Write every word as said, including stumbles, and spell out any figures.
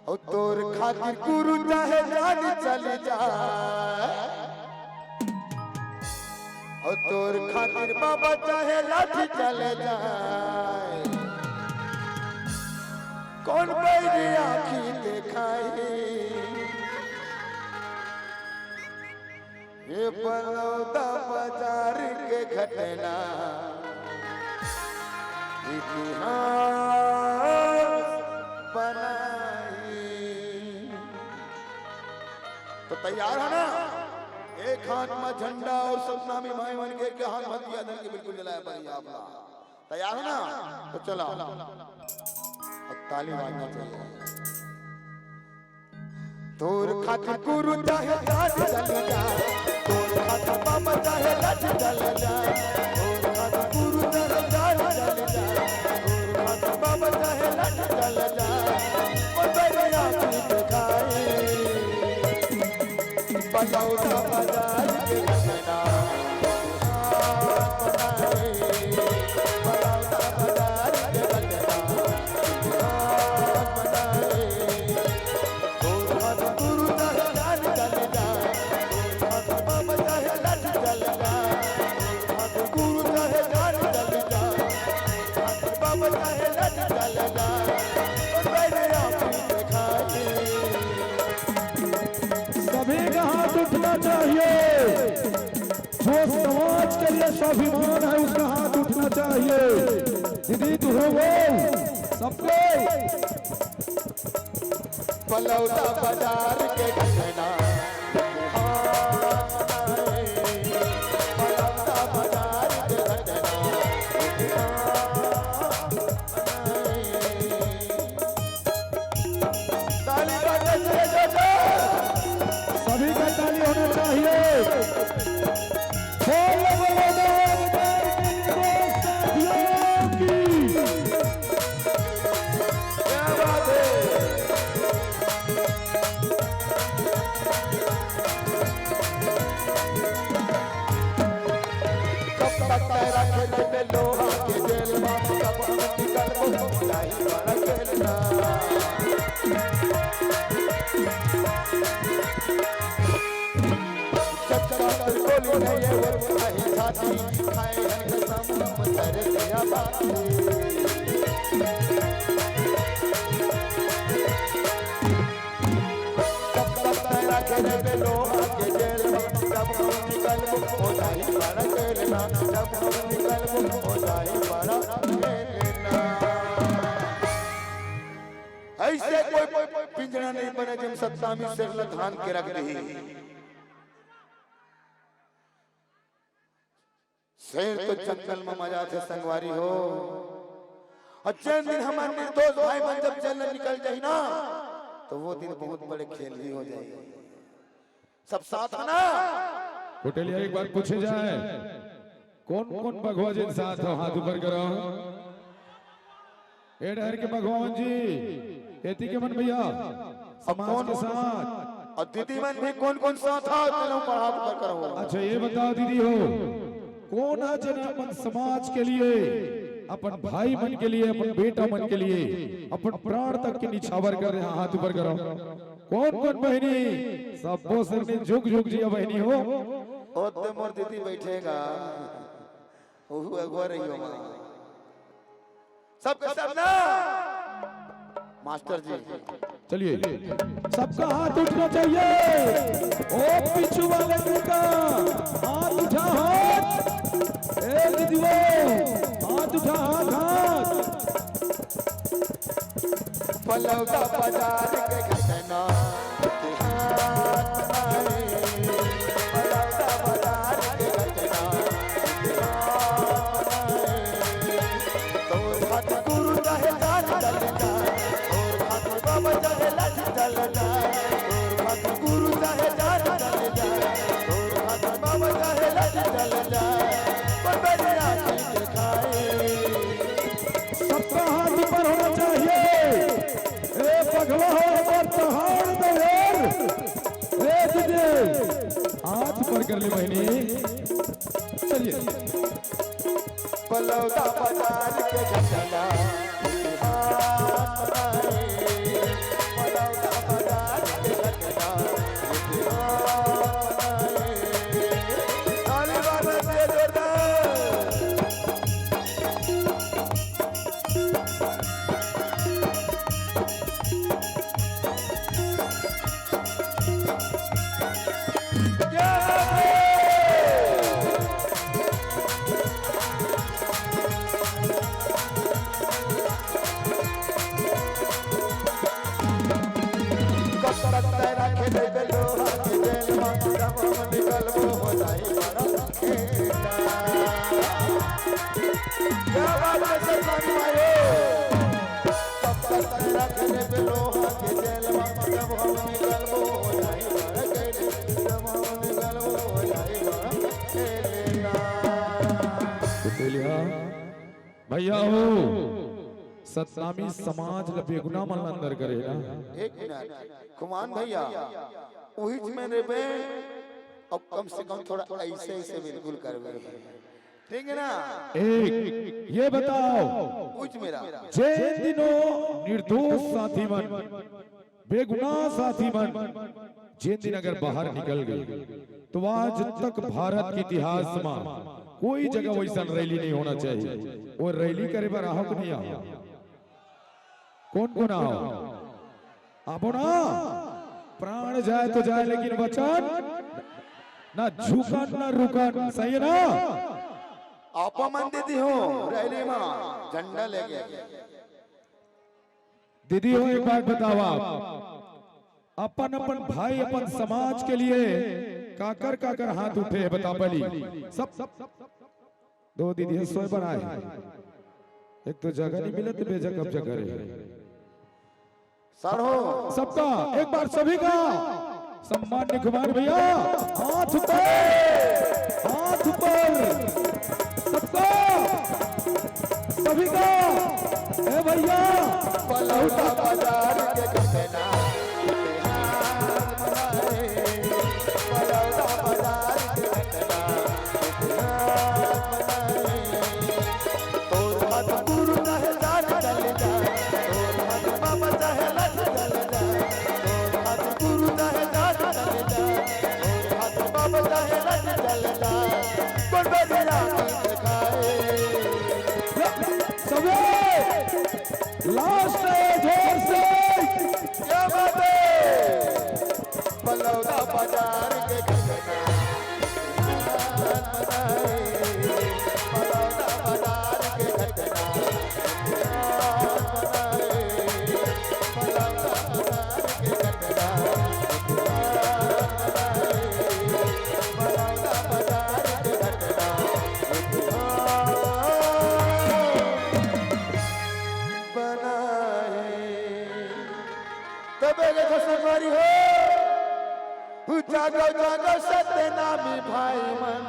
अउ तोर खातिर गुरु चाहे जान चले जाए, अउ तोर खातिर बाबा चाहे लाठी चले जाए, कौन बैरी आँखी देखाई? ये बलौदा बाजार के घटना इतिहास बनाई। तो तैयार है ना? एक हाथ में झंडा और सतनामी भाई मन के, एक हाथ में दिया धर के बिल्कुल जलाया भाई आप लोग। तैयार है ना? तो चलो, अब ताली बाजना चाहिए। तोर खातिर गुरु चाहे जान चल जा, तोर खातिर बाबा चाहे लाठी चल जा, तोर खातिर गुरु चाहे जान चल जा, तोर खातिर बाबा चाहे लाठी चल जा, ओ दरिया की दिखाई, बलौदा बाजार के घटना। सभी का हाथ उठना चाहिए। जो समाज के लिए स्वाभिमान है, उसका हाथ उठना चाहिए। दीदी, तू हो वो सबके। बलौदा बाजार के घटना। बलौदा बाजार के घटना। ताली बजाइए जोरदार। सभी का ताली होना चाहिए। बोलो, बोलो, बोलो, बोलो, साथियों की। क्या बात है? कब तक तैरा खेलबे लोहा के जेल मा, कब हम निकलबो मुलाई वाला खेलना। चक्कर गोली नहीं है वो कहीं छाती, खाए हैं कसम हम तेरे दिया बाती। जब तक तैरा खेले बे लोहा के जेल में, जब हम निकलबो हो जाई बड़ा खेलना, जब हम निकलबो हो जाई बड़ा खेलना। ऐसे कोई पिंजरा नहीं बने, जब सतनामी शेर ल धान के रख दही। शेर तो जंगल में मजा थे संगवारी हो, और जेन दिन हमार निर्दोष भाई मन जब जेल ले निकल जाही ना, तो वो दिन बहुत बड़े खेल भी हो जाही। सब साथ है ना? कुटेलिया, एक बार पूछे जाए, कौन कौन बघवा जेन साथ हो, हाथ ऊपर करो। ए डहर के बघवा मन जी, एती के मन भैया, समाज के साथ। और दीदी मन भी कौन कौन साथ है, तेनो पर हाथ ऊपर करो। अच्छा, ये बताओ दीदी हो, कौन है जेन अपन समाज के लिए, अपन भाई मन के लिए, अपन बेटा मन के लिए अपन प्राण तक के निछावर कर रहे हैं, हाथ ऊपर करो। कौन कौन बहिनी, सब्बो सिर में झुक झुक जिया बहिनी हो। ओ ते मोर दीदी बैठेगा, ओहू अगुआ रहियो माँ। सबके सब ना। मास्टर जी। चलिए, सबका हाथ उठना चाहिए। ओ पीछू वाले का हाथ उठा, हाथ। ए दीदी वो, हाथ उठा, हाथ, हाथ। बलौदा बाजार के घटना। बलौदा बाजार के घटना। तोर खातिर गुरु चाहे जान चल जा, तोर खातिर बाबा चाहे लाठी चल जा, तोर खातिर गुरु चाहे जान चल जा, तोर खातिर बाबा चाहे लाठी चल जा, पर बेटे आँखी के खाए। सबका हाथ ऊपर होना चाहिए। ए बघवा हो, ऊपर पहाड़ दे यार। ए दीदी, हाथ ऊपर कर ले बहिनी। चलिए। बलौदा बाजार के घटना। हाथ बनाए। बलौदा क्या बात है? कब तक तैरा खेले लोहा के जेल में, जब हम निकलबो हो जाई बड़ा खेला। क्या बात है सर, स्वामी भाई? कब तक तैरा खेले लोहा के जेल में, जब हम निकलबो हो जाई बड़ा खेला, जब हम निकलबो हो जाई बड़ा खेला। तो तेलिया भैया हो, सतनामी समाज ल बेगुना मन ल अंदर करे ना। एक मिनट, खुमान भैया, उहिच में रेबे, अब कम से कम थोड़ा ऐसे, ऐसे बिल्कुल करबे, ठीक है ना? एक, ये बताओ, उहिच मेरा। जे दिनों निर्दोष साथी मन, बेगुनाह साथी मन जेन दिन अगर बाहर निकल गए, तो आज तक भारत के इतिहास में कोई जगह वैसन रैली नहीं होना चाहिए। वो रैली करे बर आहो कि नहीं आहो? कौन कौन आहो? आबो ना? प्राण जाए तो जाए, लेकिन वचन ना झुकन ना रुकन, सही है ना? आप मन दीदी हो रैली में झंडा लेके। दीदी हो, एक बात बताओ आप, अपन अपन भाई, अपन समाज के लिए काकर काकर हाथ उठे है, बता पहली। सब दो दीदी है, सोए बनाए, एक तो जगह नहीं मिलत, बेजा कब्जा करे। साढ़ो सबका, एक बार सभी का सम्मान निखुमान भैया, हाथ ऊपर, हाथ ऊपर, सबका, सभी का। ए भैया, पलौदा बाजार के घटना, पलौदा बाजार के घटना, तोर हाथ गुरु चाहे जात चल जा, तोर हाथ बाबा चाहे लट चल जा, तोर हाथ गुरु चाहे जात चल जा, तोर हाथ बाबा चाहे लट चल जा, कोन बेरिया की खाए। सबे लास्ट है, जोर से। क्या बात है? बलौदा बाजार के घटना। बलौदा बाजार के घटना। बलौदा बाजार के घटना। बलौदा बाजार के घटना। बनाए। तबे के संगवारी हो, जागो, जागो सत्यनामी भाई मन।